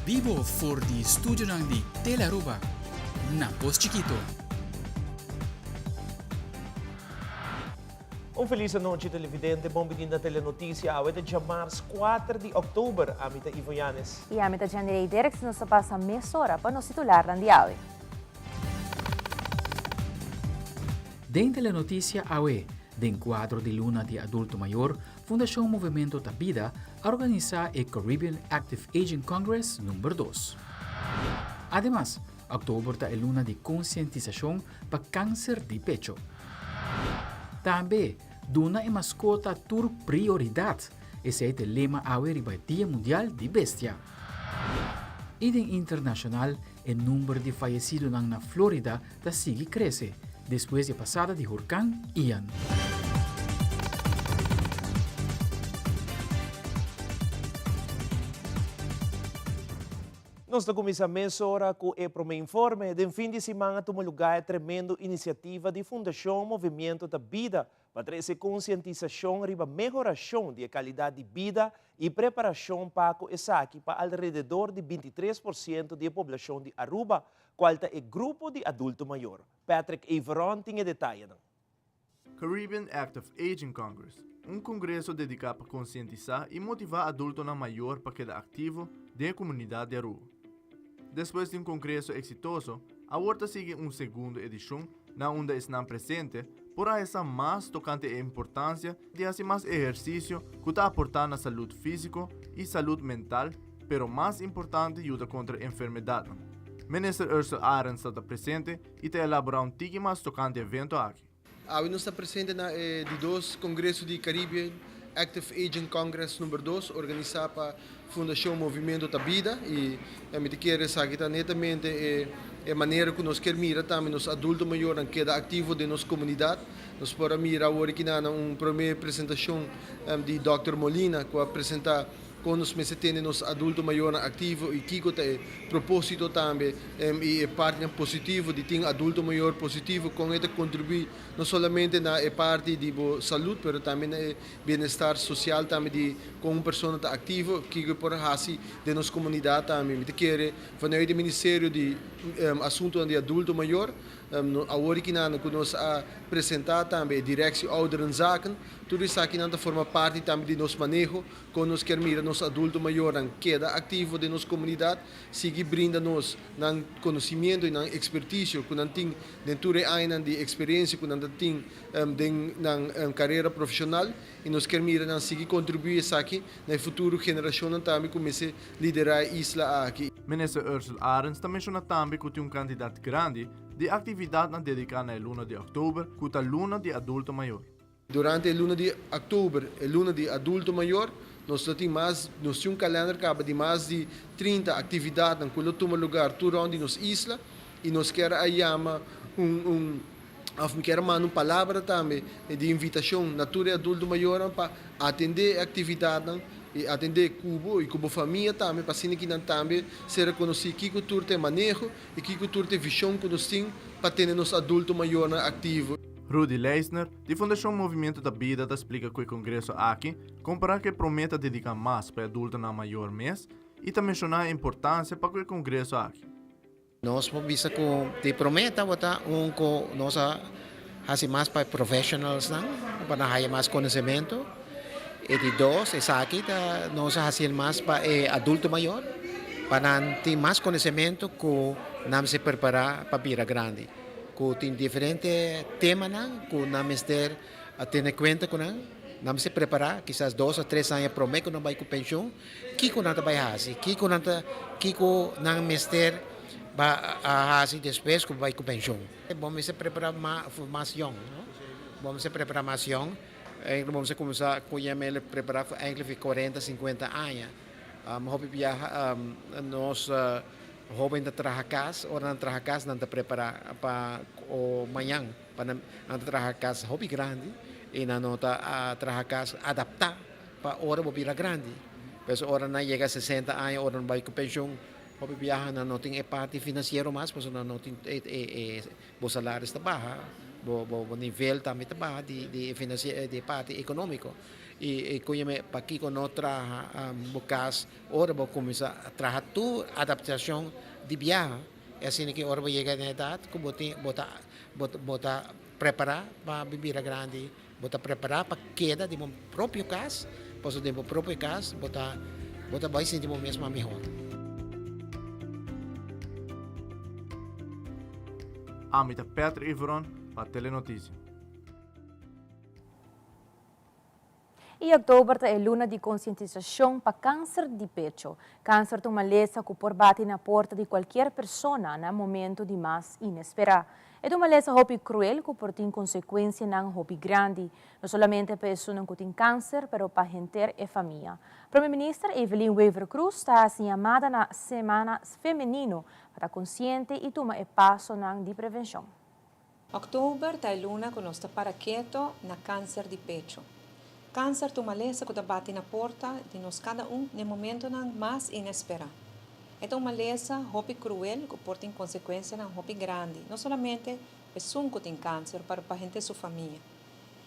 Bibo for di studionan di Telearuba na Pos Chikito. Un felis anochi televidente, bon bini na Telenoticia. Awe ta djamars 4 di oktober. Ami ta Ivo Yanes. I ami ta Jenny Derks. Nos ta pasa mesora pa nos titularnan di awe. Den Telenoticia awe, den kuadro di Luna di Adulto Mayor, Fundashon Movemento Ta Bida a organisá e Caribbean Active Aging Congress number dos. Ademas, òktober ta e luna di konsientisashon pa kanser di pecho. Tambe, duna e maskota tur prioridat, esei ta e lema awe riba e Dia Mundial di Bestia. I den internashonal, e number di fayesidonan na Florida ta sigui krese despues di e pasada di hurkan Ian. Nos ta kuminsá mesora ku e promé informe. Den fin di siman a tuma lugá e tremendo inisiativa di Fundashon Movimiento ta Bida pa trese konsientisashon riba mehorashon di e kalidat di bida i preparashon pa ku esaki pa alrededor di bintitres por siento di e poblashon di Aruba, kual ta e grupo di adulto mayor. Patrick Everon tin e detayenan. Caribbean Active Aging Congress, un kongreso dediká pa konsientisá i motivá adultonan mayor pa keda aktivo den e komunidat di Aruba. Despues di un kongreso eksitoso, awor ta sigui un segundo edishon na unda esnan presente por a hesa mas tokante e importansia di hasi mas ehersisio ku ta aportá na salud físiko i salud mental, pero mas importante yuda kontra enfermedatnan. Minister Ursell Arends ta ta presente i ta elaborá un tiki mas tokante e evento aki. Awe nos ta presente na e di dos Congreso di Caribbean Active Aging Congress number dos organisa pa Fundacion Movimiento Ta Bida y mi ta kere esaki ta netamente e manera cu nos kier mira tambe nos adulto mayornan keda activo den nos comunidad. Nos por a mira awor aki na un prome presentacion di Dòkter Molina cu a presenta Kon nos mester tene nos adulto mayornan aktivo i kiko ta e propósito tambe i e partinan positivo di tin adulto mayor positivo, kon e ta kontribuí no solamente na e parti di bo salud pero tambe na e bienestar sosial tambe di kon un persona ta aktivo, kiko e por hasi den nos komunidat tambe. Mi ta kere vanuit e Ministerio di Asuntonan di Adulto Mayor awor aki nan ku nos a presentá tambe e Directie Ouderenzaken, tur esakinan ta forma parti tambe di nos maneho. Kon nos kier mira nos adulto mayornan keda aktivo den nos komunidat, sigui brinda nos nan konosimiento i nan ekspertisio ku nan tin den tur e añanan di eksperensia ku nan ta tin den nan karera profeshonal i nos kier mira nan sigui kontribuí esaki na e futuro generashonnan tambe ku mester liderá e isla aki. Minister Ursell Arends ta menshoná tambe ku tin un kantidat grandi di aktividatnan dediká na e luna di òktober ku ta luna di adulto mayor. Durante e luna di Oktober, e luna di adulto mayor, nos lo tin mas, nos tin un kalender kaba di mas di 30 aktividatnan ku lo tuma lugar tur rònt di nos isla i nos kier a yama un un òf mi kier a manda un palabra tambe di invitashon na tur e adulto mayornan pa atendé e aktividatnan i atendé ku bo i ku bo famia tambe pa asina ki nan tambe ser rekonosí kiko tur ta e maneho i kiko tur ta e vishon ku nos tin pa tene nos adulto mayornan aktivo. Rudy Leisner, di Fundashon Movimiento ta Bida ta splika ku e kongreso aki, kompará ku e promé ta dediká mas pa e adultonan mayor mes i ta menshoná e importansia pa ku e kongreso aki. Nos por bisa ku di promé tabata un ku nos a hasi mas pa e professionalsnan pa nan haya mas konosementu. E di dos, esaki ta nos a hasi el mas pa e adulto mayor, pa nan tin mas konosementu ku nan mester prepará pa bira grandi. Ku tin diferente temanan ku nan mester a tene kuenta ku nan, nan mester prepará kisas dos o tres aña promé ku nan bai ku penshun, kiko nan ta bai hasi, kiko nan ta, kiko nan mester ba a hasi despues ku bai ku penshun. Bo mester prepará mas yòn, no? Bo mester prepará mas yòn. Eigenlijk bo mester kuminsá ku yam'el prepará for eigenlijk fi kuarenta, sinkuenta aña. Hopi biaha nos hóben ta traha kas, ora nan traha kas nan ta prepará pa mañan, pa nan ta traha kas hopi grandi i nan no ta traha kas adaptá pa ora bo bira grandi. Pues ora nan yega sesenta aña, ora nan bai ku penshun, hopi biaha nan no tin e parti finansiero mas pasobra nan no tin e bo salaris ta baha. Bo bo bo nivel tambe ta baha di di finansie di parti economico y y cuyeme pakico no traha bo cas ora bo cuminsa traha tur adaptacion di biaha y asina ki ora bo yega na edad cu bo tin bo ta bo ta prepara pa bira grandi bo ta prepara pa keda den bo propio cas pasobra den bo propio cas bo ta bo ta bay sinti bo mes mas mihor. Ami ta Patrick Iveron pa Telenoticia. I oktober ta e luna di konsientisashon pa kanser di pecho. Kanser ta un malesa ku por bati na porta di kualkier persona na momento di mas inesperá. E ta un malesa hopi kruel ku por tin konsekuensianan hopi grandi, no solamente pa esunnan ku tin kanser pero pa henter e famia. Prome Minister Evelyn Wever-Croes ta hasi yamada na Semana Femenino pa ta konsiente i tuma e pasonan di prevenshon. Oktober ta e luna ku nos ta para keto na kanser di pecho. Kanser ta un malesa ku ta bati na porta di nos kada un n'e momentonan mas inesperá. E ta un malesa hopi kruel ku por tin konsekuensianan hopi grandi, no solamente pa esun ku tin kanser, pero pa henter su famia.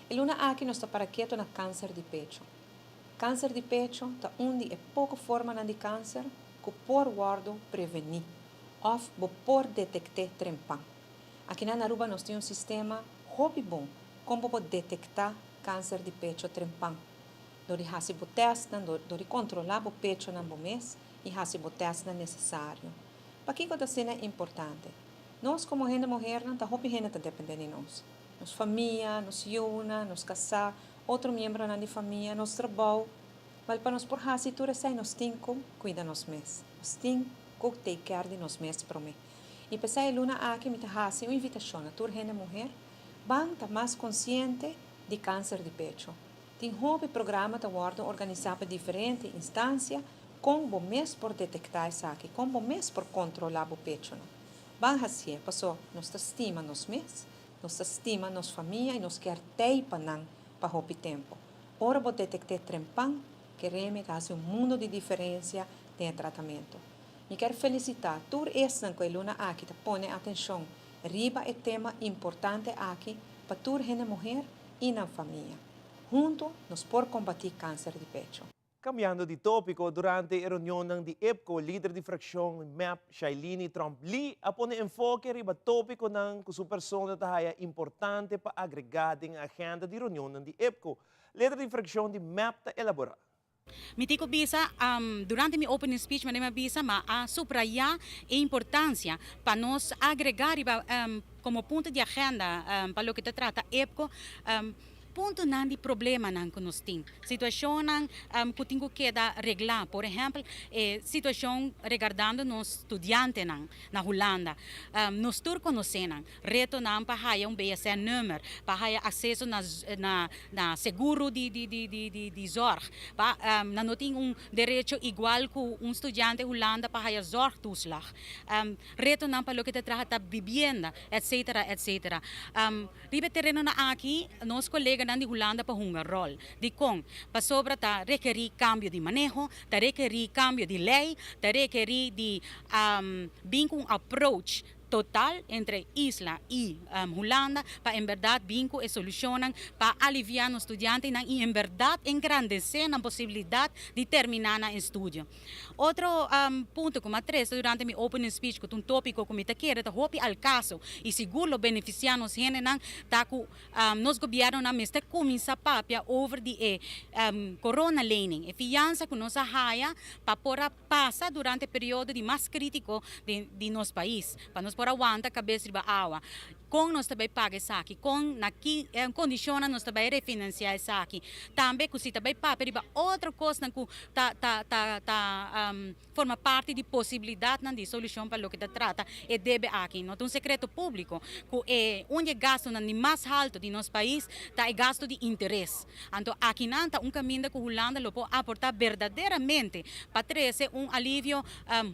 E luna aki nos ta para keto na kanser di pecho. Kanser di pecho ta un di e poko formanan di kanser ku por wòrdu prevení òf bo por detekt'é trempan. Akinan na Aruba nos tin un sistema hopi bon kon bo por detektá kanser di pecho trempan. Dor di hasi bo tèstnan, dor di kontrolá bo pechonan bo mes i hasi bo tèstnan nesesario. Pakiko ta asina importante? Nos komo hende muhernan ta hopi hende ta dependé di nos. Nos famia, nos yunan, nos kasá, otro miembronan di famia, nos trabou. Wèl pa nos por hasi tur esei nos tin ku kuida nos mes. Nos tin ku take care di nos mes promé. I p'esei e luna aki mi ta hasi un invitashon na tur hende muher, ban ta mas konsiente di kanser di pecho. Tin hopi programa ta wòrdu organisá pa diferente instansia kon bo mes por detektá esaki, kon bo mes por kontrolá bo pechonan. Ban hasié paso nos ta stima nos mes, nos ta stima nos famia i nos kier tei pa nan pa hopi tempu. Ora bo detekt'é trempan, kereme ta hasi un mundo di diferensia den e tratamentu. Mi kier felisitá tur esnan ku e luna aki ta pone atenshon riba e tema importante aki pa tur hende muher i nan famia. Huntu nos por kombatí kanser di pecho. Kambiando di tópiko, durante e reunionnan di IPCO, lider di frakshon mep, Shailini Tromp-Lee, a pone enfoke riba tópikonan ku su persona ta haya importante pa agregá den e agenda di reunionnan di IPCO. Lider di frakshon di mep ta elaborá. Mi tin ku bisa, durante mi opening speech manera mi a bisa, ma a subrayá e importansia pa nos agregá riba komo punto di agenda pa loke ta trata EPCO, puntonan di problemanan ku nos tin, situashonnan ku tin ku keda reglá. Por ehèmpel, e situashon regardando nos studiantenan na Hulanda. Nos tur konosé nan. Retonan pa haya un BSN-nummer, pa haya acceso na na seguro di di di di di di zorg, pa nan no tin un derecho igual cu un studiante Hulanda pa haya zorgtoeslag. Retonan pa loke ta traha ta bibienda, etcetera, etcetera. Riba e terenonan aki nos coleganan di Hulanda pa hunga rol. Dicon? Pasobra ta rekeri cambio di maneho, ta rekeri cambio di ley, ta rekeri di bin cu un approach total entre isla y Hulanda pa en berdad bin cu e solucionnan pa alivia nos studiantenan y en berdad engrandece nan posibilidad di termina nan estudio. Otro punto cu mi a trece durante mi opening speech cu ta un topico cu mi ta kere ta hopi al caso y sigur lo beneficia nos hendenan ta cu nos gobiernonan mester cuminsa papia over di e corona lening, e fiansa cu nos a haya pa por a pasa durante e periodo di mas critico di nos pais, pa nos por a wanta cabes riba awa. Con nos ta bay paga esaki? Con, na ki condicionnan nos ta bay refinancia esaki? Tambe cu si ta bay papia riba otro cosnan cu ta ta ta ta forma parti di posibilidadnan di solucion pa loke ta trata e debe aki. No ta un secreto publico cu e un di e gastonan di mas halto di nos pais ta e gasto di interes. Anto akinan ta un kaminda ku Hulanda lo por aportá berdaderamente pa trese un alivio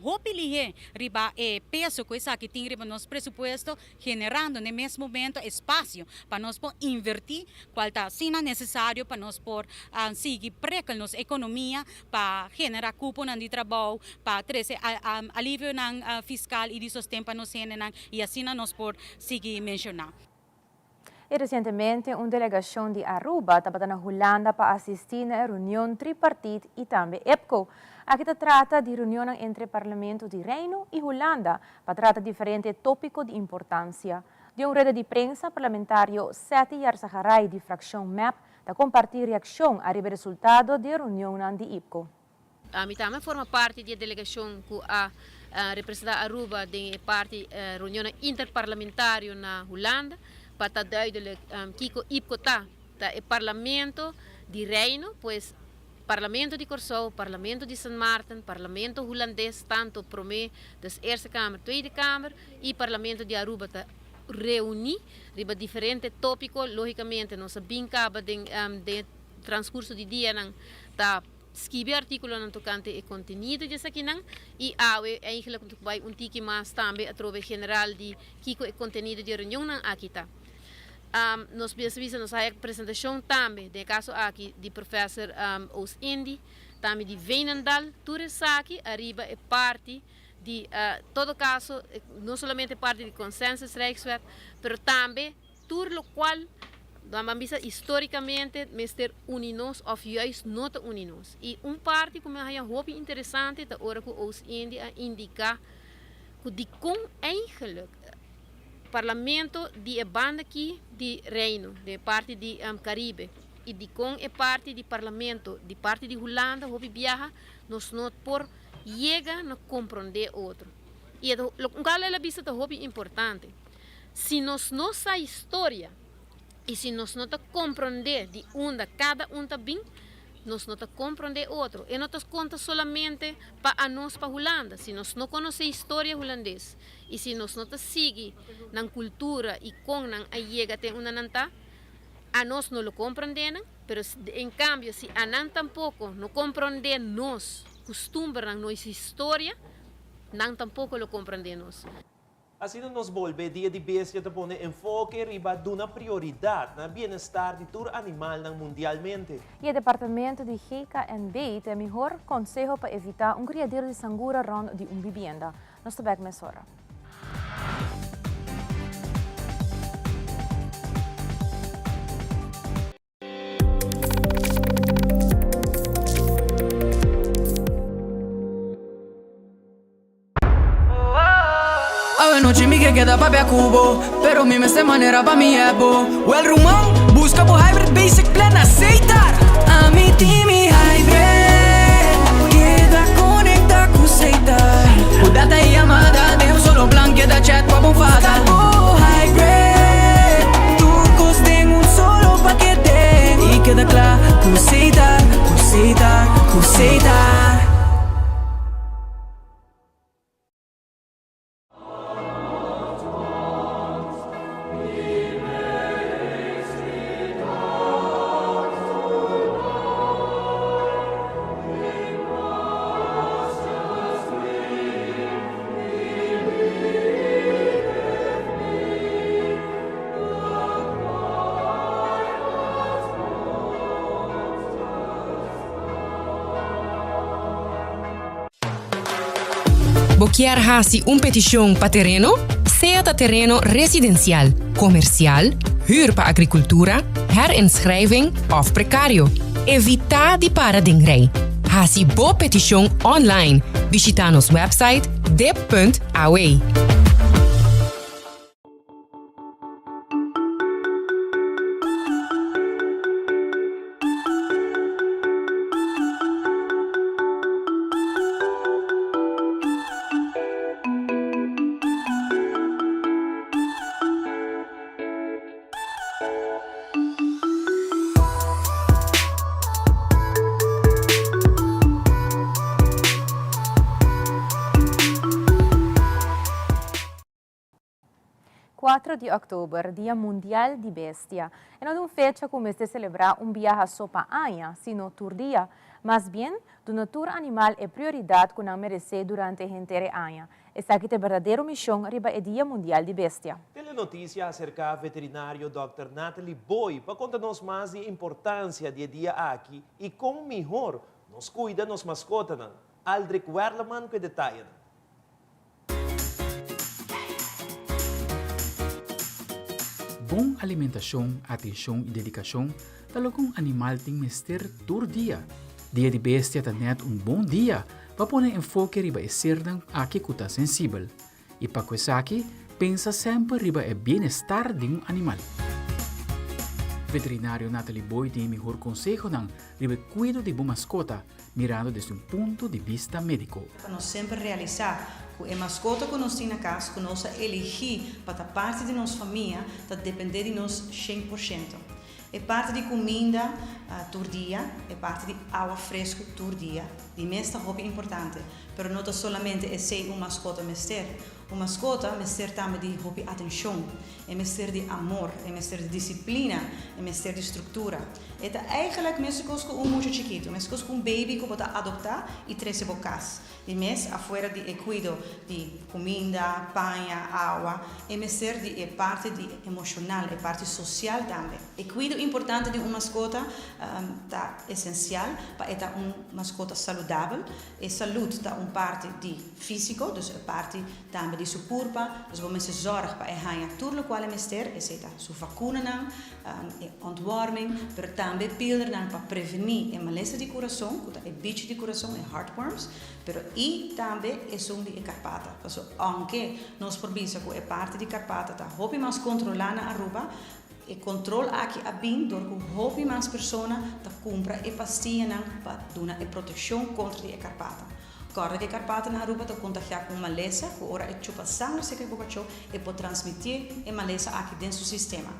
hopi lihé riba e peso ku esaki tin riba nos presupuesto, generando n'e mes momento espasio pa nos por invertí kual ta asina nesesario pa nos por sigui prekel nos ekonomia pa generá kuponan di trabou, pa trese alivionan fiskal i di sosten pa nos hendenan i asina nos por sigui menshoná. Y recientemente un delegacion di Aruba tabata na Hulanda pa asisti na e reunion tripartiet y tambe EPCO. Aki ta trata di reunionnan entre Parlamento di Reino y Hulanda pa trata diferente topico di importancia. Den un rueda di prensa, parlamentario Setty Yarzagaray di fraccion mep ta comparti reaccion ariba e resultado di e reunionnan di IPCO. Ami tambe a forma parti di e delegacion cu a representa Aruba den e parti reunionnan interparlamentario na Hulanda pa ta duidelijk kico IPCO ta. Ta e parlamento di Reino, pues Parlamento di Corsou, Parlamento di Sint Maarten, Parlamento Hulandes, tanto prome, dus Eerste Kamer, Tweede Kamer y Parlamento di Aruba ta reuni riba diferente topico. Logicamente nos a bin caba den den e transcurso di dianan ta skibi articulonan tocante e contenido di esakinan y awe eigenlijk ta bay un tiki mas tambe atrobe general di kico e contenido di e reunionnan aki ta. Nos mester bisa nos haya presentacion tambe den e caso aki di Professor Oostindie, tambe di Veenendaal, tur esaki ariba e parti di todo caso no solamente parti di Consensus Rijkswet, pero tambe tur locual nan ban bisa historicamente mester uni nos of juist no ta uni nos. Y un parti cu mi a haya hopi interesante ta ora cu Oostindie a indica cu dicon eigenlijk Parlamento di e banda aki di Reino, den e parti di Caribe, y dicon e parti di Parlamento di parti di Hulanda hopi biaha nos no por yega na comprende otro. Y e locual el a bisa ta hopi importante. Si nos no sa historia y si nos no ta comprende di unda cada un ta bin, nos no ta comprende otro. E no ta conta solamente pa anos pa Hulanda. Si nos no conoce historia Hulandes y si nos no ta sigui nan cultura y con nan a yega te unda nan ta, anos no lo comprende nan, pero en cambio si anan tampoco no comprende nos custumbernan, nos historia, nan tampoco lo comprende nos. Asina nos bolbe Dia di Bestia ta pone enfoke riba duna prioridat na bienestar di tur animalnan mundialmente. I e departamento di GKNB ta e mihor konseho pa evitá un kriadero di sangura rònt di un bibienda. Nos ta bèk mesora. Awe nochi mi ke keda papia ku bo Pero mi mester manera pa mi ebo Wel ruman, buska bo hybrid basic plan na Setar Ami tin mi hybrid Keda konekta ku Setar Ku data i yamada den un solo plan Keda chat pa bo fada Buska bo hybrid Tur kos den un solo pakete I keda kla ku Setar, ku Setar, ku Setar. Bo kier hasi un petishon pa tereno? Sea ta tereno residensial, komersial, hür pa agrikultura, herinschrijving òf prekario. Evitá di para den rei. Hasi bo petishon online. Bishitá nos wèpsait dip.aw. Cuatro di october, Dia Mundial di Bestia. E no ta un fecha cu mester celebra un biaha so pa aña, sino tur dia. Mas bien, duna tur animal e prioridad cu nan merece durante henter e aña. Esaki ta e berdadero mision riba e Dia Mundial di Bestia. Telenoticia a acerca veterinario dòkter Natalie Boy pa conta nos mas di e importancia di e dia aki y con mihor nos cuida nos mascotanan. Aldrich Werleman cu e detayenan. Bon alimentashon, atenshon i dedikashon ta loke un animal tin mester tur dia. Dia di Bestia ta nèt un bon dia pa pone enfoke riba e sernan aki ku ta sensibel. I pa ku esaki, pensa semper riba e bienestar di un animal. Veterinario Nathalie Boy tin e mihor konsehonan riba e kuido di bo maskota mirando desde un punto di bista médiko. Pa nos semper realisá ku e maskota ku nos tin na kas, ku nos a eligí pa ta parti di nos famia, ta dependé di nos 100%. E parti di kuminda tur dia, e parti di awa fresku tur dia, di mes ta hopi importante. Pero no ta solamente esei un maskota mester. Un maskota mester tambe di hopi atenshon, e mester di amor, e mester di disiplina, e mester di struktura. E ta eigenlijk meskos ku un mucha chikitu, meskos ku un baby ku bo ta adoptá i trese bo kas. Di mes, afuera di e kuido di kuminda, paña, awa, e mester di e parti di emoshonal, e parti sosial tambe. E kuido importante di un maskota ta esensial pa e ta un maskota saludabel. E salud ta un parti di físiko, dus e parti tambe di su kurpa. Dus bo mester zòrg pa e haña tur lokual e mester, esei ta su vakunanan, e ontworming, pero tambe pildernan pa prevení e malesa di kurason, ku ta e bichi di kurason, e heartworms, pero i tambe esun di e karpata. Paso ounke nos por bisa ku e parti di karpata ta hopi mas kontrolá na Aruba, e kontrol aki a bin dor ku hopi mas persona ta kumpra e pastianan pa duna e protekshon kontra di e karpata. Kòrda ku e karpata na Aruba ta kontagiá ku un malesa ku ora e chupa sanger serka e bokachó e por transmitié e malesa aki den su sistema.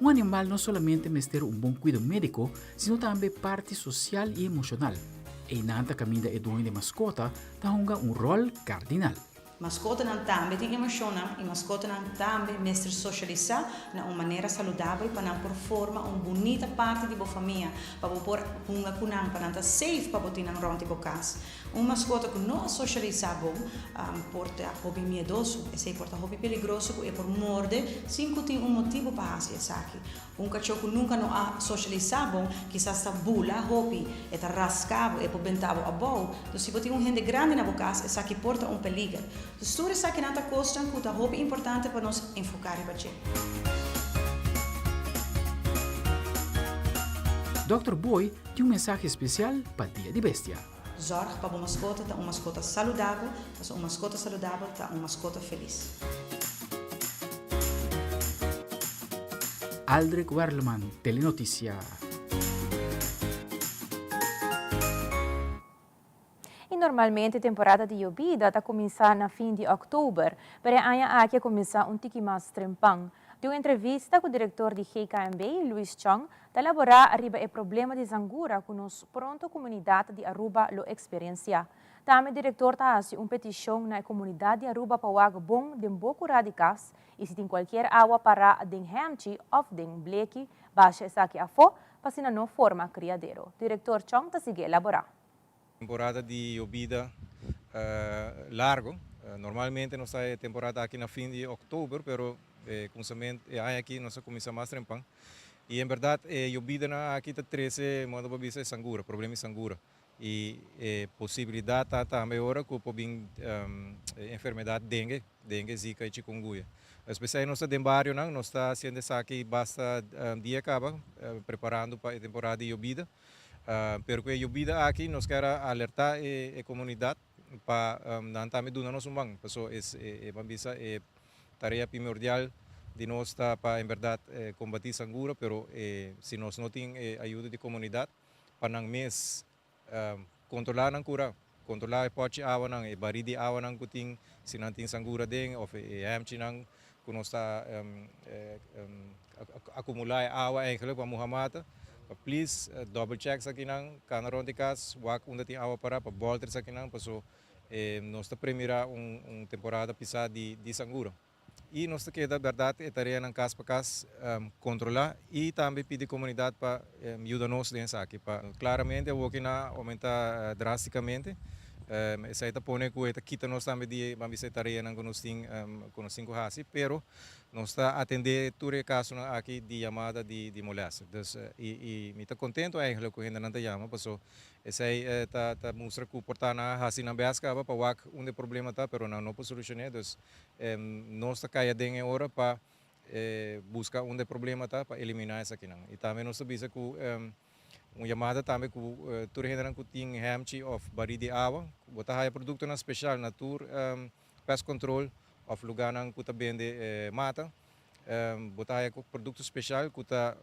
Un animal no solamente mester un bon kuido médiko, sino tambe parti sosial i emoshonal. Einan ta kaminda e dueño di maskota ta hunga un ròl kardinal. Maskotanan tambe tin emoshonnan i maskotanan tambe mester sosialisá na un manera saludabel pa nan por forma un bunita parti di bo famia, pa bo por hunga ku nan, pa nan ta safe pa bo tin nan rònt di bo kas. Un maskota ku no a sosialisá bon por ta hopi miedoso, esei por ta hopi peligroso ku e por morde sin ku tin un motibu pa hasi esaki. Un kachó ku nunka no a sosialisá bon kisas ta bula hopi, e ta raska bo, e por benta bo abou. Dus si bo tin un hende grandi na bo kas, esaki por ta un peliger. Dus tur esakinan ta kosnan ku ta hopi importante pa nos enfoká riba dje. Dòkter Boy tin un mensahe spesial pa Dia di Bestia. Zòrg pa bo maskota ta un maskota saludabel, pasobra un maskota saludabel ta un maskota felis. Aldrich Werleman, Telenoticia. I normalmente temporada di yobida ta kuminsá na fin di òktober, pero e aña aki a kuminsá un tiki mas trempan. Den un entrevista ku direktor di GKMB, Luis Chong, ta elaborá riba e problema di zangura ku nos pronto komunidat di Aruba lo eksperensiá. Tambe direktor ta hasi un petishon na e komunidat di Aruba pa wak bon den bo kurá di kas i si tin kualkier awa pará den hèmchi òf den bleki, basha esaki afó pa asina no forma kriadero. Direktor Chong ta sigui elaborá. Temporada di yobida largo. Normalmente nos ta e temporada aki na fin di oktober, pero e kuminsamentu e aña aki nos a kuminsá mas trempan. I en bèrdat e yobidanan aki ta trese, moda bo bisa, e sangura, problema di sangura. I e posibilidat ta tambe ora ku por bin e enfermedat dengue, dengue, zika i chikungunya. Espesial nos ta den barionan, nos ta hasiendo esaki basta dia kaba, preparando pa e temporada di yobida. Pero ku e yobida aki nos kier a alertá e komunidat pa nan tambe duna nos un man. Paso es e ban bisa e tarea primordial di nos ta pa en bèrdat kombatí sangura, pero si nos no tin e ayuda di komunidat pa nan mes kontrolá nan kura, kontrolá e pòchi awanan, e barí di awanan ku tin, si nan tin sangura aden òf e hèmchinan ku nos ta akumulá e awa eigenlijk pa muha mata. Pa please double check esakinan, kana rònt di kas, wak unda tin awa pará pa bòlter esakinan paso nos ta premirá un temporada pisá di sangura. I nos ta keda bèrdat e tareanan kas pa kas kontrolá i tambe pidi komunidat pa yuda nos den esaki. Pa klaramente awoki na oumentá drástikamente. Esei ta pone ku e ta kita nos tambe di ban bisa e tareanan ku nos tin ku nos tin ku hasi, pero nos ta atendé tur e kasonan aki di yamada di di molèster. Dus i i mi ta kontentu eigentlik ku hendenan ta yama paso esei ta ta mustra ku por ta nan a hasi nan bèst kaba pa wak unda e problema ta pero nan no por solushoné. Dus nos ta kai aden e ora pa buska unda e problema ta pa eliminá esakinan. I tambe nos ta bisa ku Un yamada tambe ku tur hendenan ku tin hemchi òf barí di awa, bo ta haya produktonan speshal na tur pest control òf lugánan ku ta bende mata. Bo ta haya produkto speshal ku ta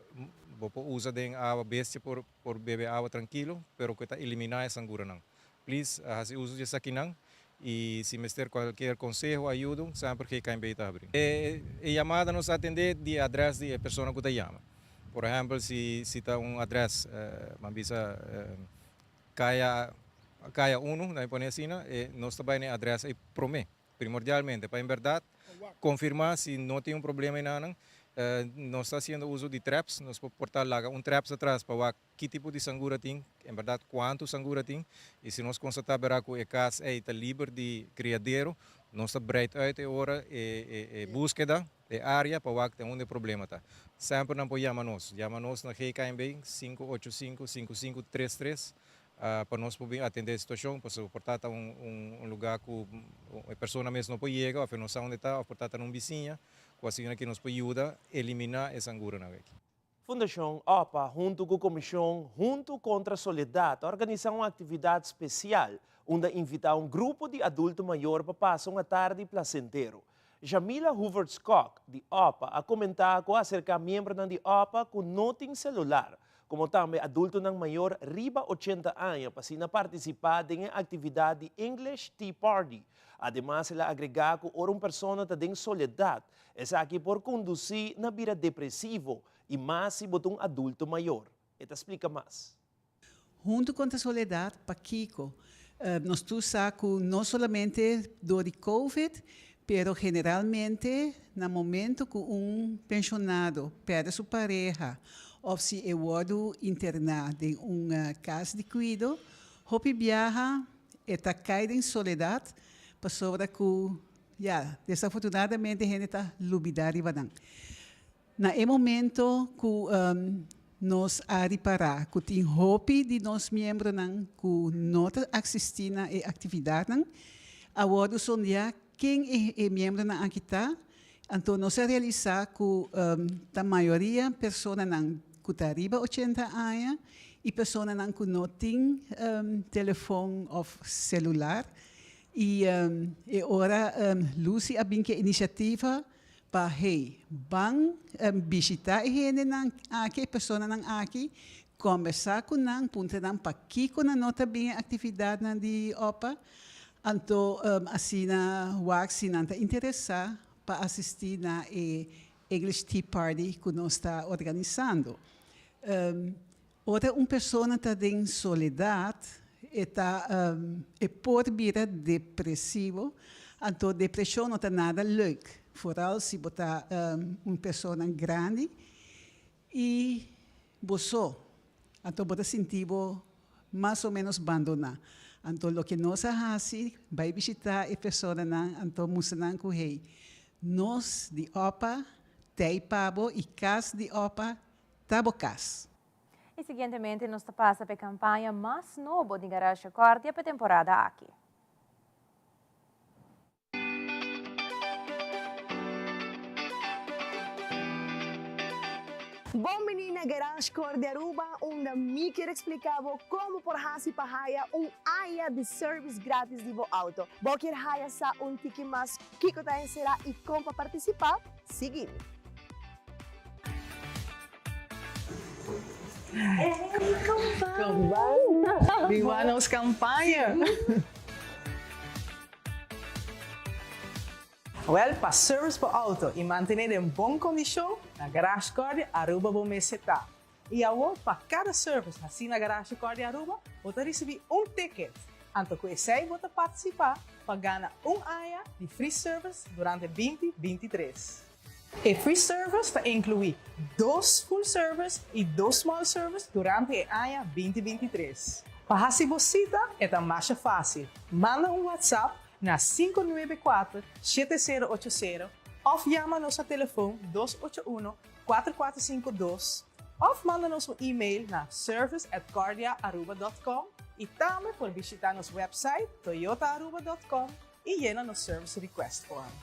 bo por usa den awa, bestia por por bebe awa trankilo, pero ku ta eliminá e sanguranan. Please hasi uso di esakinan i si mester kualkier konseho, ayudo, semper GKNB ta habrí. E yamada nos ta atendé di e adrès di e persona ku ta yama. Por ehèmpel si si ta un adrès ban bisa kaya kaya unu, nan pone asina, nos ta bai na e adrès ei promé. Primordialmente, pa en berdad confirma si no tin un problema enanan, nos ta haciendo uso di traps, nos por por ta laga un traps atras pa wak ki tipo di sangura tin, en berdad cuanto sangura tin, y si nos constata bera cu e cas ey ta liber di criadero, nos ta breid uit e ora e e buskeda, e area pa wak den unda e problema ta. Semper nan por yama nos, yama nos na GKNB 585 5533 pa nos por bin atende e situacion, pasobra por ta ta un lugar cu e persona mes no por yega of e no sa unda e ta of por ta ta na un bisiña cu asina ki nos por yuda elimina e sanguranan aki. Fundacion opa hunto cu Comision Hunto Contra Soledad a organisa un actividad special unda invita un grupo di adulto mayor pa pasa un atardi placentero. Jamila Hooverts-Kok di opa a comenta cu a acerca miembronan di opa cu no tin celular, como tambe adultonan mayor riba ochenta aña pa asina participa den e actividad di English Tea Party. Ademas el a agrega cu ora un persona ta den soledad, esaki por conduci na bira depresivo y mas si bo ta un adulto mayor. E ta splica mas. Hunto contra soledad, pakico? Nos tur sa cu no solamente door di Covid, pero generalmente na momento cu un pensionado perde su pareha of si e wordo interna den un cas di cuido, hopi biaha e ta cay den soledad pasobra cu, ya, desafortunadamente hende ta lubida riba nan. Na e momento ku nos a ripará ku tin hopi di nos miembronan ku no ta asistí na e aktividatnan, a wòrdu sondeá ken e miembronan aki ta, anto nos a realisá ku ta mayoria personanan ku ta riba ochenta aña i personanan ku no tin telefòn òf selular. I e ora Lucy a bin ku e inisiativa Pa hey, ban bishita e hendenan aki, e personanan aki, kombersá ku nan, puntra nan pakiko nan no ta bin e aktividatnan di opa, anto asina wak si nan ta interesá pa asistí na e English Tea Party ku nos ta organisando. Ora un persona ta den soledat, e ta e por bira depresivo, anto depresion no ta nada leuk, vooral si bo ta un persona grandi y bo so, anto bo ta sinti bo mas o menos bandona. Anto loke nos a haci, bay bishita e personanan, anto mustra nan cu hey, nos di opa t'ey pa bo y cas di opa Ta bo cas. Y siguientemente nos ta pasa p'e campaña mas nobo di Garage Cordia p'e temporada aki. Bon bini na Garage Cordia Aruba unda mi kier explica bo con bo por haci pa haya un aña di service gratis di bo auto. Bo kier haya sa un tiki mas kico ta encera y con pa participa? Sigui mi. Biba nos campaña! Wel, pa service bo auto y mantene den bon condicion, na Garage Cordia Aruba bo mester ta. Y awor pa cada service haci na Garage Cordia Aruba, bo ta ricibi un ticket. Anto cu esey bo ta participa pa gana un aña di free service durante binti 23. E free service ta inclui dos full service y dos small service durante e aña 2023. Pa hasi bo sita e ta masha fásil, manda un WhatsApp na 594 7080 òf yama nos na telefon 281 4452 òf manda nos un email na service at cordiaaruba dot com i tambe por bishita nos website toyotaaruba dot com i yena nos service request form.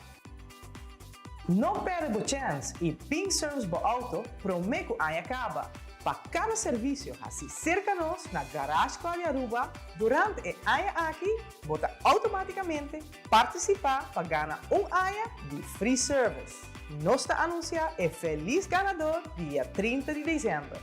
No perde bo chèns i bin service bo auto promé ku aña kaba. Pa kada servisio hasi serka nos na Garage Cordia Aruba durante e aña aki bo ta outomátikamente partisipá pa gana un aña di free service. Nos ta anunsiá e felis ganador dia 30 di desèmber.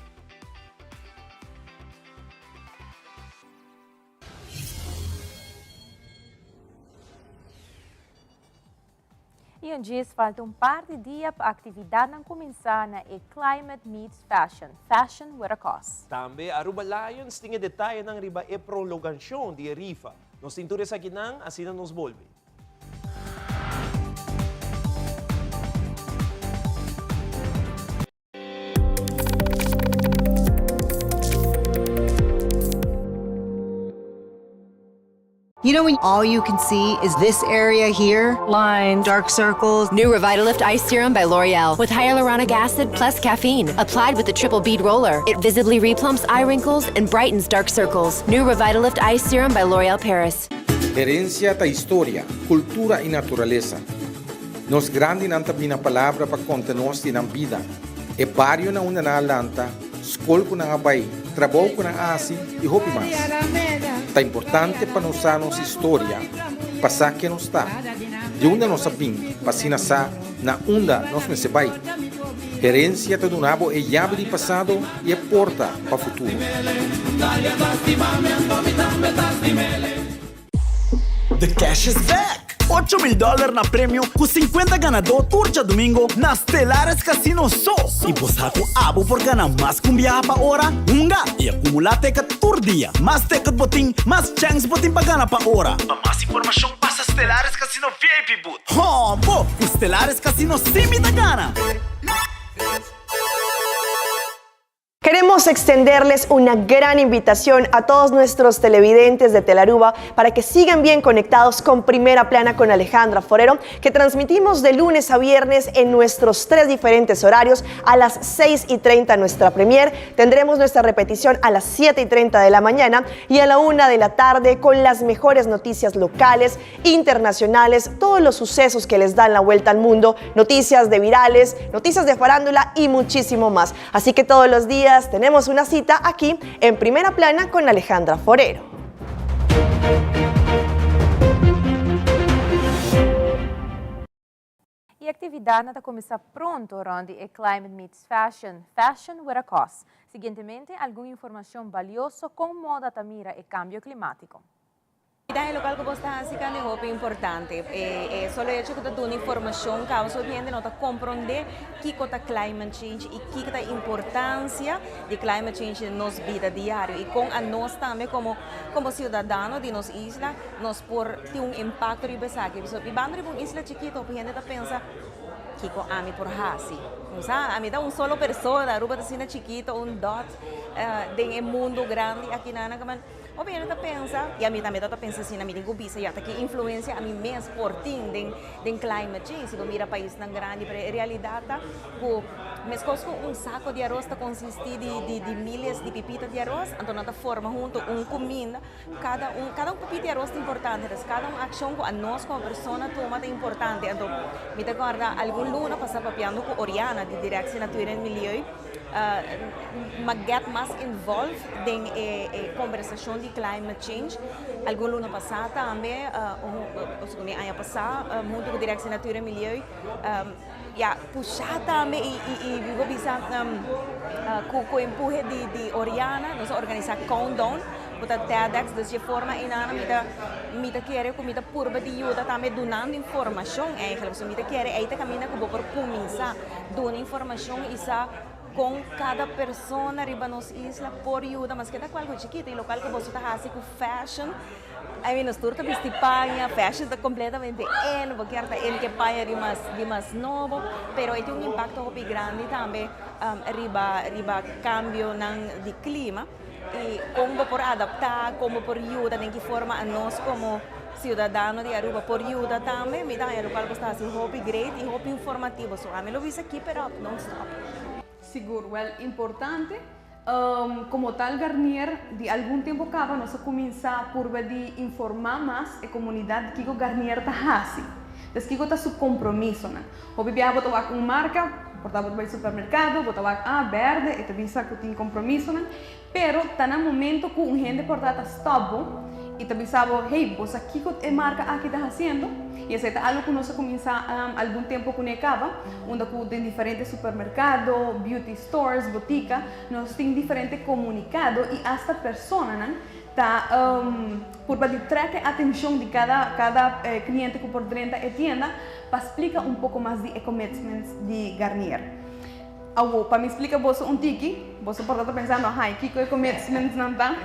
Y un djis falta un par di dia pa actividadnan cuminsa na e Climate Meets Fashion, Fashion with a Cause. Tambe Aruba Lions tin e detayenan riba e prolongacion di e rifa. Nos tin tur esakinan, asina nos bolbe. You know when all you can see is this area here? Lines, dark circles. New Revitalift Ice Serum by L'Oreal with hyaluronic acid plus caffeine. Applied with the triple bead roller. It visibly replumps eye wrinkles and brightens dark circles. New Revitalift Ice Serum by L'Oreal Paris. Herencia ta historia, cultura y naturalesa. Nos grandinan ta bini na palabra pa konta nos di nan bida, e bario na unda nan a lanta, skol ku nan a bai, trabou ku nan a hasi i hopi mas. Ta importante pa nos sa nos historia pa sa ken nos ta, di unda nos a bin pa asina sa na unda nos mester bai. Herensia ta duna bo e yabi di pasado i e porta pa futuro. The cash is back! 8000 dollar na premio cu 50 ganador tur djadomingo na Stellaris Casino so! Y bo sa cu abo por gana mas cu un biaha pa ora? Hunga y acumula ticket tur dia! Mas ticket bo tin, mas chance bo tin pa gana pa ora! Pa mas informacion pasa Stellaris Casino VIP booth. Hoo bo! Cu Stellaris Casino si mi ta gana! Queremos extenderles una gran invitación a todos nuestros televidentes de Telaruba para que sigan bien conectados con Primera Plana con Alejandra Forero, que transmitimos de lunes a viernes en nuestros tres diferentes horarios a las 6 y 30 nuestra premier. Tendremos nuestra repetición a las 7 y 30 de la mañana y a la 1 de la tarde con las mejores noticias locales, internacionales, todos los sucesos que les dan la vuelta al mundo, noticias de virales, noticias de farándula y muchísimo más. Así que todos los días tenemos una cita aquí en Primera Plana con Alejandra Forero. E actividadnan ta cuminsa pronto rond di e Climate Meets Fashion, Fashion with a Cause. Siguientemente algun informacion balioso con moda ta mira e cambio climatico. E local cu bo ta haci cande hopi importante. E solo hecho cu ta duna informacion causa hopi hende no ta compronde kico ta climate change y kico ta importancia di climate change den nos bida diario y con anos tambe como como ciudadano di nos isla nos por tin un impacto riba esaki. Pasobra bibando riba un isla chikito hopi hende ta pensa kico ami por haci. Sa ami ta un solo persona, Aruba ta asina chikito un dot den e mundo grandi aki nan. Hopi hende ta pensa, i ami tambe ta pensa asina, mi tin ku bisa ya ta ki influensia ami mes por tin den den climate change, si bo mira paisnan grandi, pero e realidat ta ku meskos ku un sako di aros ta konsistí di di di miles di pipita di aros, anto nan ta forma huntu un kuminda, kada un kada un pipita di aros ta importante, entonces kada un akshon ku anos komo persona tuma ta importante, anto mi ta kòrda algun luna pasá papiando ku Oriana di Directie Natuur en Milieu, Ma get mas involved den e kombersashon di climate change. Algun luna pasá tambe, mi aña pasá, huntu ku Directie Natuur en Milieu, ya pushá tambe i mi por bisa ku empuhe di Oriana nos a organisá Countdown ku ta TEDx. Dus dje forma einan mi ta mi ta kere ku mi ta purba di yuda tambe dunando informashon eigenlijk. So mi ta kere ei ta kaminda ku bo por kuminsá. Duna informacion y sa con cada persona riba nos isla por yuda, maske ta cu algo chikito y locual cu boso ta haci cu fashion, I mean nos tur ta bisti paña, fashion ta completamente in, bo kier ta in ke paña di mas di mas nobo, pero e tin un impacto hopi grandi tambe riba riba cambionan di clima. y con bo por adapta, con bo por yuda, den ki forma anos como ciudadano di Aruba por yuda tambe, mi ta haña locual bo sta haci hopi great y hopi informativo, so ami lo bisa keep it up, don't stop. Sigur, wel importante. Como tal Garnier di algun tempo caba nos a cuminsa purba di informa mas e comunidad di kico Garnier ta haci. Des kico ta su compromisonan. Hopi biaha bo ta wak un marca, por ta bo ta bay supermercado, bo ta wak ah berde, e ta bisa cu tin compromisonan, pero ta na momento cu un hende por ta ta stop bo y ta bisa bo, hey, bo sa kico e marca aki ta haciendo? Y esey ta algo cu nos a cuminsa algun tempo cune caba, unda cu den diferente supermercado, beauty stores, botica, nos tin diferente comunicado y hasta personanan ta purba di trek e atencion di cada cada cliente cu por drenta e tienda pa splica un poco mas di e commitments di Garnier. Awo, pa mi splica boso un tiki, boso por ta ta pensando, hay, kico e commitments nan ta?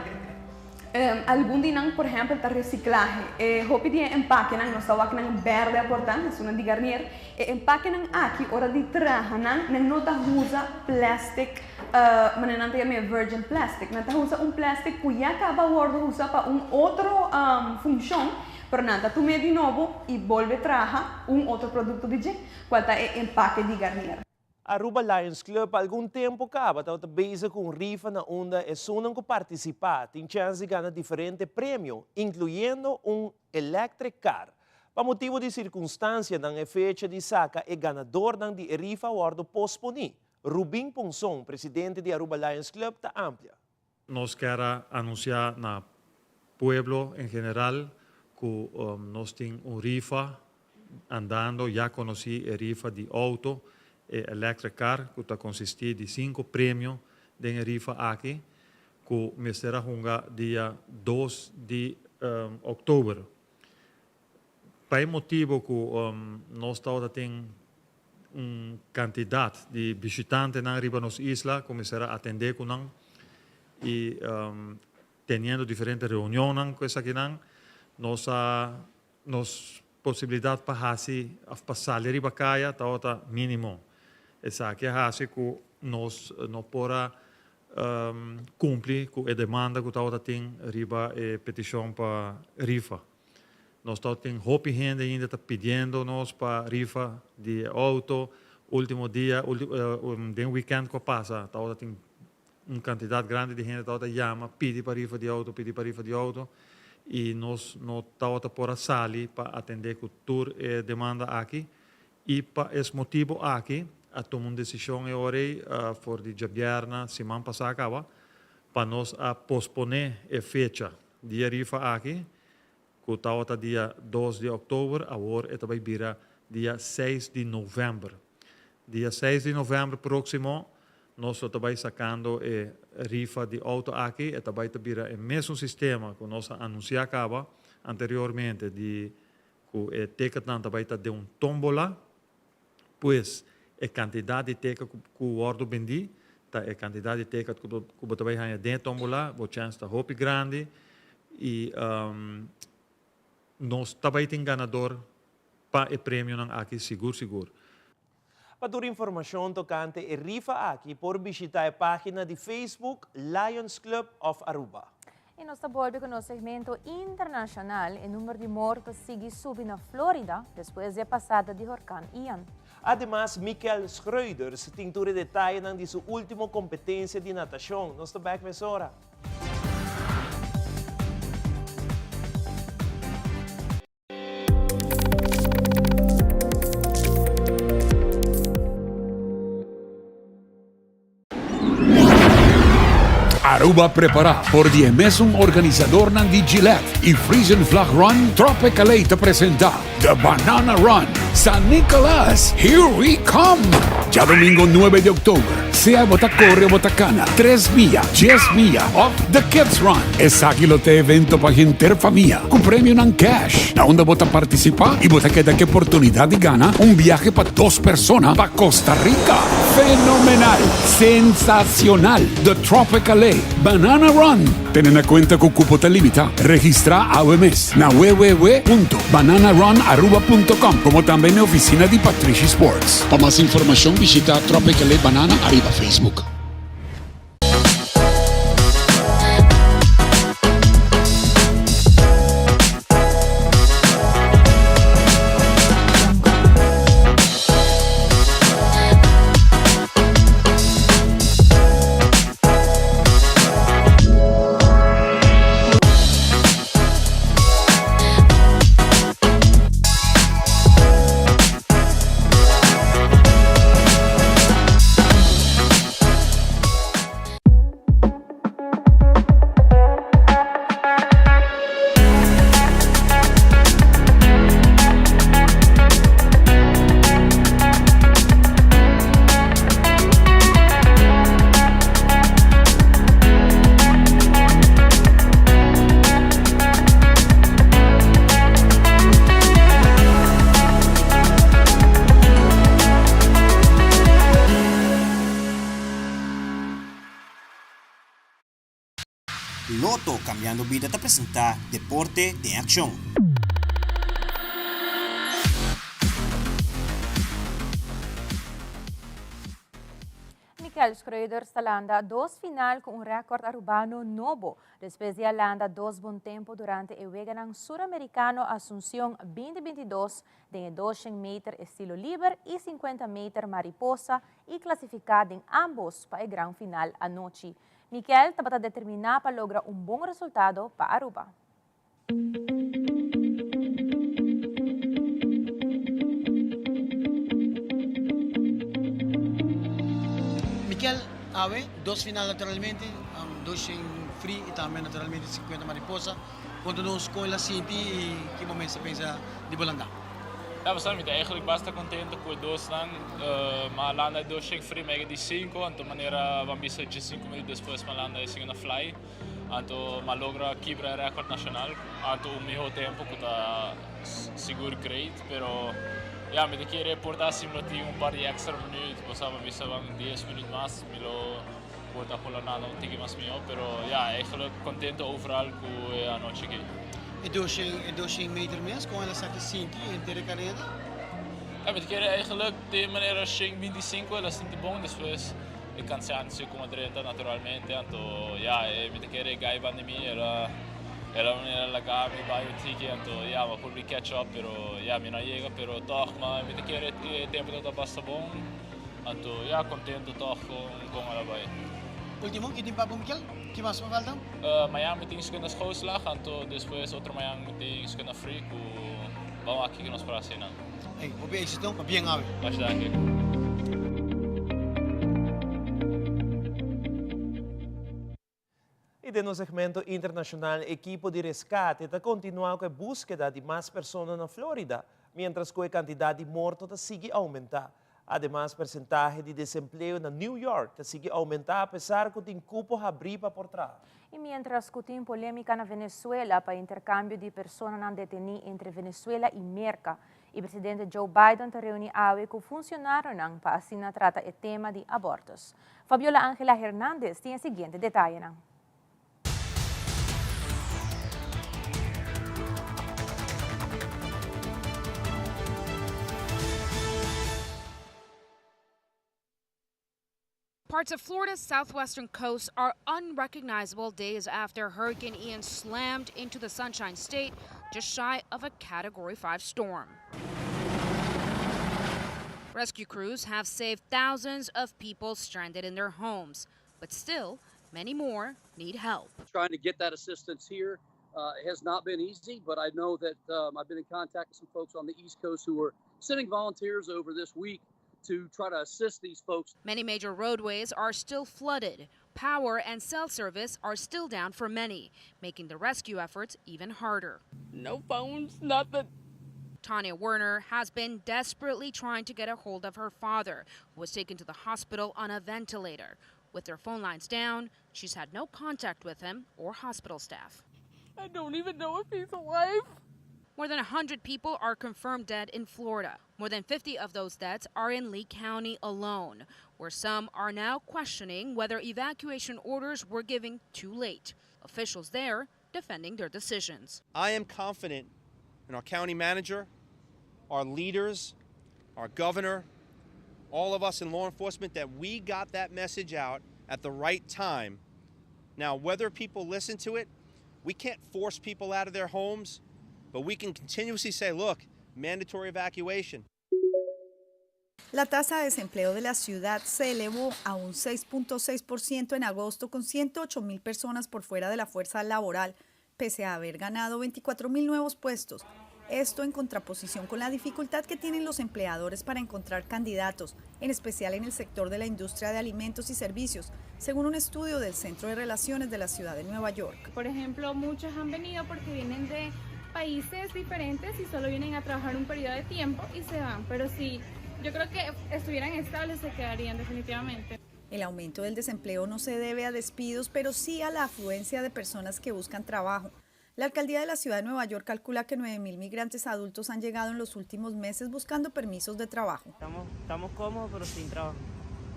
Algun di nan, por ehempel, ta reciclahe. E hopi di e empakenan, nos ta wak nan berde a por ta, esunnan di Garnier. E empakenan aki, ora di traha nan, nan no ta usa plastic, manera nan ta yama e virgin plastic. Nan ta usa un plastic ku ya kaba wordo usa pa un otro funcion, pero nan ta tum'é di nobo i bolbe traha un otro producto di dje, cual ta e empake di Garnier. Aruba Lions Club pa algun tempo caba tabata bezig cu un rifa na unda esunnan cu participa tin chens di gana diferente premio, incluyendo un electric car. Pa motibo di circunstancianan e fecha di saca e ganadornan di e rifa a wordo posponi. Rubin Ponson, presidente di Aruba Lions Club ta amplia. Nos kier a anuncia na pueblo en general cu nos tin un rifa andando, ya conoci e rifa di auto, e electric car, cu ta consisti di cinco premio den e rifa aki, cu mester a hunga dia dos di october. Pa e motibo cu nos tabata tin un cantidad di bishitantenan riba nos isla cu mester a atende cu nan y teniendo diferente reunionnan cu esakinan, nos a nos posibilidad pa haci of pa sali riba caya tabata minimo. Esaki a haci cu nos no por a cumpli cu e demanda cu tabata tin riba e peticion pa rifa. Nos ta tin hopi hende ainda ta pidiendo nos pa rifa di e auto. Ultimo dia, den weekend cu a pasa tabata tin un cantidad grandi di hende tabata yama pidi pa rifa di auto, pidi pa rifa di auto y nos no tabata por a sali pa atende cu tur e demanda aki y pa es motibo aki a tuma un decision e ora ey for di djabièrnè siman pasa caba pa nos a pospone e fecha Dia rifa aki, ku tabata dia dos di òktober, awor e ta bai bira dia seis di novèmber. Dia seis di novèmber próksimo nos lo ta bai sakando e rifa di outo aki. E ta bai ta bira e mesun sistema ku nos a anunsiá kaba anteriormente di ku e ticketnan ta bai ta den un tómbola. Pues, e kantidat di teka ku wòrdu bendí ta e kantidat di teka ku bo ta bai haña den e tómbola, bo chèns ta hopi grandi i nos ta bai tin ganador pa e premionan aki sigur sigur. Pa tur informashon tokante e rifa aki por bishita e página di Facebook Lions Club of Aruba. I nos ta bolbe ku nos segmento internashonal. E number di morto ta sigui subi na Florida despues di e pasada di horkan Ian. Ademas Mikel Schreuders tin tur e detayenan di su ultimo kompetensia di natashon. Nos ta bek mesora. Aruba prepara por di e mesun organisadornan di Gillette y Frisian Flag Run, Tropicale ta presenta The Banana Run San Nicolas, Here We Come! Djadomingo nuebe di october, sea bo ta core o bo ta cana, tres mia, dies mia of The Kids Run. Esaki lo ta e evento pa henter famia cu premionan cash, na unda bo ta participa y bo ta keda cu e oportunidad di gana un biahe pa dos persona pa Costa Rica! Fenomenal! Sensacional! The Tropicale Banana Run! Tene na cuenta cu cupo ta limita. Registra awe mes na www.bananarunaruba.com como tambe na e oficina di Patrishi Sports. Pa mas informacion bishita Tropicale Banana ariba Facebook. Lotto Cambiando Bida ta presenta Deporte den Accion. Mikel Schreuders ta landa dos final cu un record Arubano nobo, despues di a landa dos bon tempo durante e Weganan Suramericano Asuncion 2022 den e 200 meter estilo liber y 50 meter mariposa y clasifica den ambos pa e gran final anochi. Mikel tabata determina pa logra un bon resultado pa Aruba. Mikel, awe dos final naturalmente, 200 free y tambe naturalmente 50 mariposa. Conta nos con el a sinti y ki momento sa pensa di bo landa. Ja, basta, mi ta eigenlijk basta contento cu e dosnan. Ma a landa e 200 free, ma e di 5, anto manera ban bisa 15 minuut despues mi a landa e segunda fly. Anto m'a logra kibra e record nacional, anto un miho tempo cu ta sigur great, pero ya mi ta kere por ta si mi lo tin un par di extra minuut, bo sa mi bisa ban dies minuut mas mi lo por ta por lo nada un tiki mas miho, pero ya eigenlijk contento overal cu e anochi aki. E doshen e doshen meter mes con el a sa ki sinti henter e careda? Ya mi ta kere eigenlijk di manera shen 25 el a sinti bon despues. E cansancio cu a drenta naturalmente, anto ya e mi ta kere e guy banda mi el a el a manera laga mi bai un tiki anto ya mi a purbi catch up pero ya mi no a yega pero tog ma mi ta kere e tempo tabata basta bon anto ya contento tog con con el a bai. Ultimo, ki tin pa bo Mikel? Ki mas pa falta? Mañan mi tin skunda schoolslag anto despues otro mañan mi tin skunda free cu ban wak kiko nos por haci nan. Ey, hopi éxito, pa bien awe. Masha danki. Y den nos segmento internacional, ekipo di rescate ta continua cu e buskeda di mas persona na Florida, mientras cu e cantidad di morto ta sigui aumenta. Ademas, percentahe di desempleo na New York ta sigui aumenta apesar cu tin cupo habri pa por traha. Y mientras cu tin polemica na Venezuela pa intercambio di personanan deteni entre Venezuela y Merca, y presidente Joe Biden ta reuni awe cu funcionarionan pa asina trata e tema di abortus. Fabiola Angela Hernandez tin e siguiente detayenan. Parts of Florida's southwestern coast are unrecognizable days after Hurricane Ian slammed into the Sunshine State just shy of a Category 5 storm. Rescue crews have saved thousands of people stranded in their homes, but still, many more need help. Trying to get that assistance here has not been easy, but I know that I've been in contact with some folks on the East Coast who are sending volunteers over this week to try to assist these folks. Many major roadways are still flooded. Power and cell service are still down for many, making the rescue efforts even harder. No phones, nothing. Tanya Werner has been desperately trying to get a hold of her father, who was taken to the hospital on a ventilator. With their phone lines down, she's had no contact with him or hospital staff. I don't even know if he's alive. More than 100 people are confirmed dead in Florida. More than 50 of those deaths are in Lee County alone, where some are now questioning whether evacuation orders were given too late. Officials there defending their decisions. I am confident in our county manager, our leaders, our governor, all of us in law enforcement that we got that message out at the right time. Now, whether people listen to it, we can't force people out of their homes, but we can continuously say, look, mandatory evacuation. La tasa de desempleo de la ciudad se elevó a un 6.6% en agosto con 108 mil personas por fuera de la fuerza laboral, pese a haber ganado 24 mil nuevos puestos. Esto en contraposición con la dificultad que tienen los empleadores para encontrar candidatos, en especial en el sector de la industria de alimentos y servicios, según un estudio del Centro de Relaciones de la Ciudad de Nueva York. Por ejemplo, muchos han venido porque vienen de países diferentes y solo vienen a trabajar un periodo de tiempo y se van, pero si yo creo que estuvieran estables se quedarían definitivamente. El aumento del desempleo no se debe a despidos, pero sí a la afluencia de personas que buscan trabajo. La alcaldía de la ciudad de Nueva York calcula que 9.000 migrantes adultos han llegado en los últimos meses buscando permisos de trabajo. Estamos, estamos cómodos, pero sin trabajo.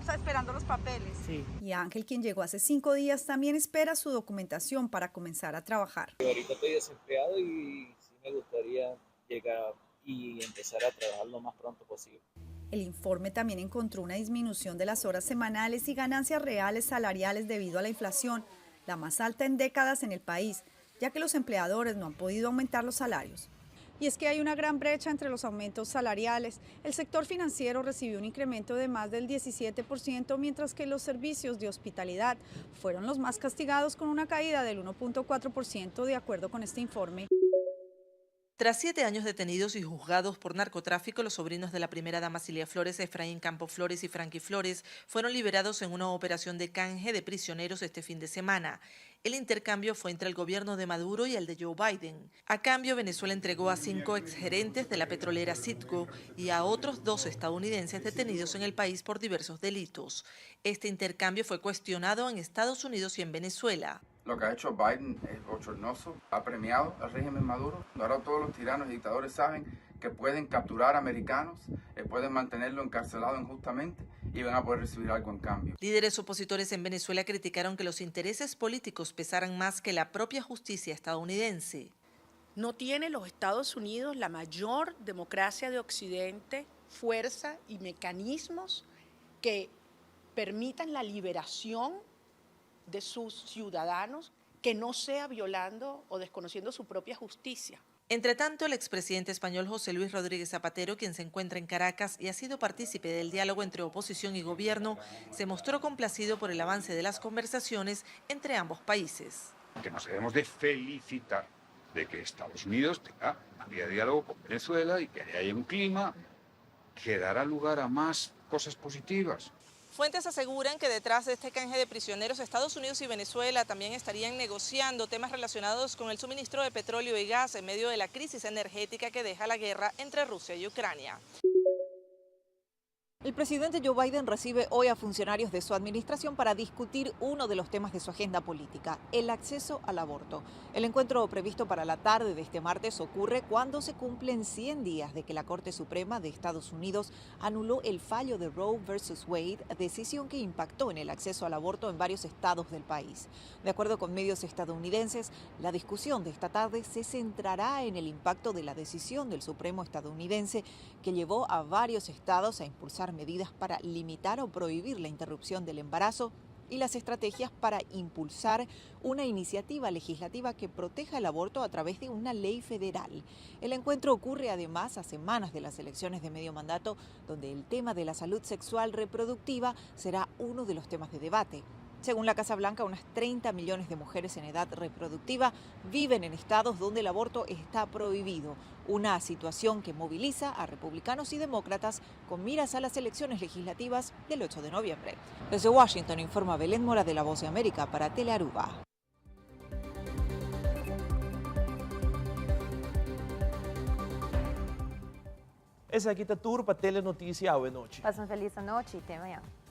O sea, esperando los papeles. Sí. Y Ángel, quien llegó hace cinco días, también espera su documentación para comenzar a trabajar. Ahorita estoy desempleado y sí me gustaría llegar y empezar a trabajar lo más pronto posible. El informe también encontró una disminución de las horas semanales y ganancias reales salariales debido a la inflación, la más alta en décadas en el país, ya que los empleadores no han podido aumentar los salarios. Y es que hay una gran brecha entre los aumentos salariales. El sector financiero recibió un incremento de más del 17%, mientras que los servicios de hospitalidad fueron los más castigados con una caída del 1.4% de acuerdo con este informe. Tras siete años detenidos y juzgados por narcotráfico, los sobrinos de la primera dama Cilia Flores, Efraín Campo Flores y Frankie Flores, fueron liberados en una operación de canje de prisioneros este fin de semana. El intercambio fue entre el gobierno de Maduro y el de Joe Biden. A cambio, Venezuela entregó a cinco exgerentes de la petrolera Citgo y a otros dos estadounidenses detenidos en el país por diversos delitos. Este intercambio fue cuestionado en Estados Unidos y en Venezuela. Lo que ha hecho Biden es bochornoso, ha premiado al régimen Maduro. Ahora todos los tiranos y dictadores saben que pueden capturar americanos, eh, pueden mantenerlo encarcelado injustamente y van a poder recibir algo en cambio. Líderes opositores en Venezuela criticaron que los intereses políticos pesaran más que la propia justicia estadounidense. ¿No tiene los Estados Unidos la mayor democracia de Occidente, fuerza y mecanismos que permitan la liberación de sus ciudadanos que no sea violando o desconociendo su propia justicia? Entre tanto, el expresidente español José Luis Rodríguez Zapatero, quien se encuentra en Caracas y ha sido partícipe del diálogo entre oposición y gobierno, se mostró complacido por el avance de las conversaciones entre ambos países. Que nos debemos de felicitar de que Estados Unidos tenga una vía de diálogo con Venezuela y que haya un clima que dará lugar a más cosas positivas. Fuentes aseguran que detrás de este canje de prisioneros, Estados Unidos y Venezuela también estarían negociando temas relacionados con el suministro de petróleo y gas en medio de la crisis energética que deja la guerra entre Rusia y Ucrania. El presidente Joe Biden recibe hoy a funcionarios de su administración para discutir uno de los temas de su agenda política, el acceso al aborto. El encuentro previsto para la tarde de este martes ocurre cuando se cumplen 100 días de que la Corte Suprema de Estados Unidos anuló el fallo de Roe versus Wade, decisión que impactó en el acceso al aborto en varios estados del país. De acuerdo con medios estadounidenses, la discusión de esta tarde se centrará en el impacto de la decisión del Supremo estadounidense que llevó a varios estados a impulsar medidas para limitar o prohibir la interrupción del embarazo y las estrategias para impulsar una iniciativa legislativa que proteja el aborto a través de una ley federal. El encuentro ocurre además a semanas de las elecciones de medio mandato, donde el tema de la salud sexual reproductiva será uno de los temas de debate. Según la Casa Blanca, unas 30 millones de mujeres en edad reproductiva viven en estados donde el aborto está prohibido, una situación que moviliza a republicanos y demócratas con miras a las elecciones legislativas del 8 de noviembre. Desde Washington informa Belén Mora de La Voz de América para Telearuba. Esaki ta tur pa Telenoticia awe nochi. Pasa un feliz anochi y te mañana.